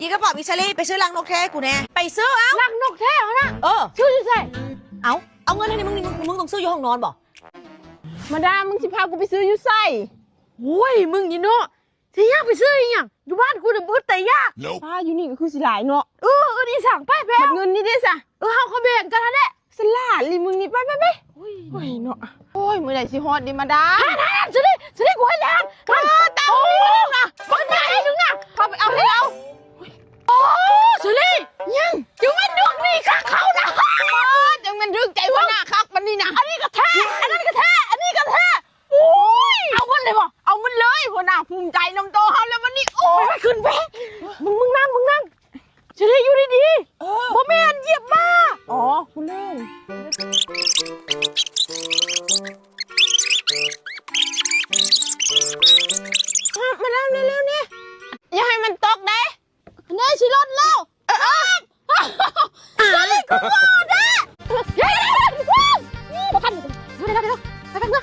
ອີກະປອມ ອີສາລີ ໄປຊື້ລັງນົກແທ້ໃຫ້ກູແດ່. ໄປຊື້? ເອົ້າ ລັງນົກແທ້ຫັ້ນນະ? ເອີ ຊື້ຢູ່ໃສ? ເອົ້າ ເອົາເງິນໃຫ້ນີ້ ມຶງນີ້ ມຶງ ມຶງຕ້ອງຊື້ຢູ່ຫ້ອງນອນບໍ່? ມາດາມ ມຶງຊິພາກູໄປຊື້ຢູ່ໃສ? ໂອ້ຍ ມຶງນີ້ເນາະ ຊິຍາກໄປຊື້ອີ່ຫຍັງ? ຢູ່ບ້ານກູນະ ອຶດແຕ່ຢາກ. ປ້າ ຢູ່ນີ້ກະຄືຊິຫຼາຍເນາະ. ເອີ ອຶດອີ່ສັງ ໄປ ໄປເອົາເງິນນີ້ເດ້ຊະ. ເອີ ເຮົາກະແບ່ງກັນຫັ້ນແຫຼະ. ສະຫຼາດອີ່ຫຼີມຶງນີ້ ໄປ ໄປ ໄປ. ໂອ້ຍ ໂອ້ຍເນາະ ໂອ້ຍ ມື້ໃດຊິຮອດເດມາດາມ. ຫັ້ນ ຫັ້ນ ຫັ້ນ ສາລີ ສາລີ ກູເຫັນແລ້ວ. ຫັ້ນ ຕາມນີ້ນະ ບັກໃຫຍ່ໜຶ່ງນະ ເຂົ້າໄປເອົາໃຫ້ລາວ. ໂອ້ ສາລີ ຫຍັງ? ຈັ່ງແມ່ນດຸກນີ້ຄັກເຂົານະ. ຈັ່ງແມ່ນຖືກໃຈຫົວໜ້າຄັກປານນີ້ນະ. ອັນນີ້ກະແທ້ ອັນນັ້ນກະແທ້ ອັນນີ້ກະແທ້. ໂອ້ຍ ເອົາໝົດເລີຍບໍ່? ເອົາໝົດເລີຍ ຫົວໜ້າພູມໃຈນຳໂຕເຮົາແລ້ວບັດນີ້. ໂອ້ຍ ຂຶ້ນໄປ ມຶງ ມຶງນັ່ງ ມຶງນັ່ງ. ສາລີ ຢູ່ດີໆ. ເອີ ບໍ່ແມ່ນ ຢຽບມ້າ. ອໍ ຄູເລີຍ ມາແລ້ວ ເລັວໆ ນີ້ ຢ່າໃຫ້ມັນຕົກເດ້. ແນ່ຊິຫຼົ່ນແລ້ວ. ເອີ ເອີ ສາລີ ຄືໂງ່ແທ້. ບໍ່ທັນ ເດີໆ ໄປ ໄປ ເມືອ.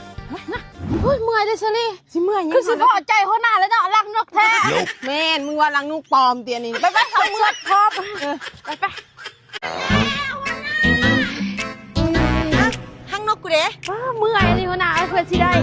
ໂອ້ຍ ເມື່ອຍເດ້ສາລີ. ຊິເມື່ອຍຫຍັງ? ຄືຊິພໍໃຈຫົວໜ້າແລ້ວເນາະ ລັງນົກແທ້. ແມ່ນ ມຶງວ່າລັງນົກປອມຕິອັນນີ້. ໄປ ໄປ ເຂົ້າເມືອພ້ອມ. ເອີ ໄປ ໄປ. ລັງນົກກູເດ້. ເມື່ອຍອີ່ຫຼີຫົວໜ້າ ເອີ ເພື່ອຊິໄດ້.